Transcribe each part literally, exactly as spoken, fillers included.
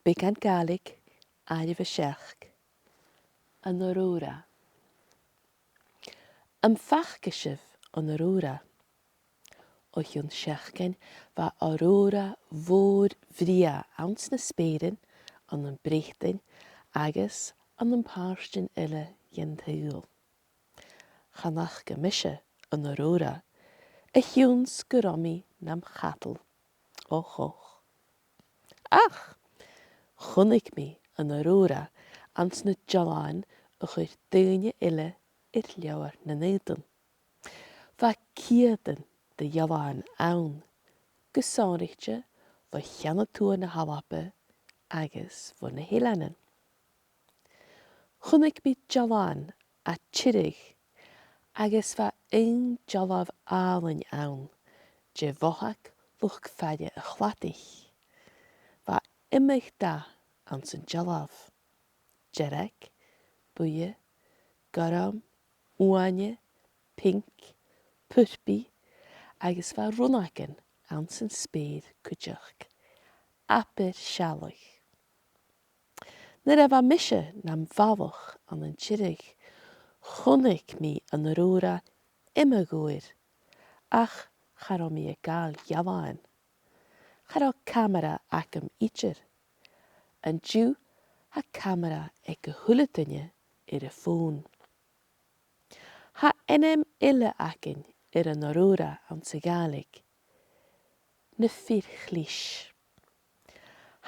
Beagan Gàidhlig, àireamh a seachd. An aurora. Am faca sibh an aurora? O chionn seachdain bha aurora mhòr bhrèagha anns na speuran ann am Breatainn agus ann am pàirtean eile dhen t-saoghal. Chan fhaca mise an aurora, a chionn 's gun robh mi nam chadal, och och. Ach chunnaic mi an aurora anns na dealbhan a chuir daoine eile air leabhar nan aodann. Bha ceudan de dhealbhan ann, gu sònraichte bho cheann a tuath na h-Alba agus bho na h-Eileanan. Chunnaic mi dealbhan à Tiriodh, agus bha aon dealbh àlainn ann de mhothag luchd-faire a' chladaich. Bha iomadh dath anns an dealbh. Dearg, buidhe, gorm, uaine, pinc, purpaidh, agus bha rionnagan anns an speur cuideachd. Abair sealladh. Nuair a bha mise nam bhalach ann an Tiriodh, chunnaic mi an aurora iomadh uair, ach cha robh mi a' gabhail dhealbhan. Cha robh camara agam idir. An-diugh tha camara aig a h-uile duine air a' fòn. Tha ainm eile againn air an aurora anns a' Ghàidhlig. Na fir chlis.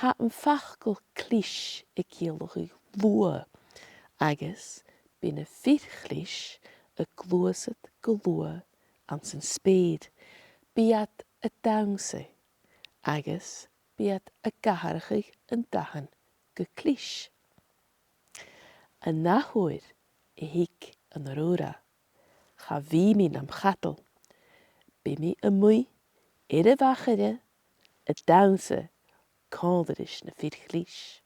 Tha am facal clis a' ciallachadh luath, agus bidh na fir chlis a' gluasad gu luath anns an speur. Bidh iad a' dannsa, agus bidh iad ag atharrachadh an dathan gu clis. An ath uair a thig an aurora, cha bhi mi nam chadal. Bidh mi a-muigh air a' mhachaire a' dannsa còmhla ris na fir chlis.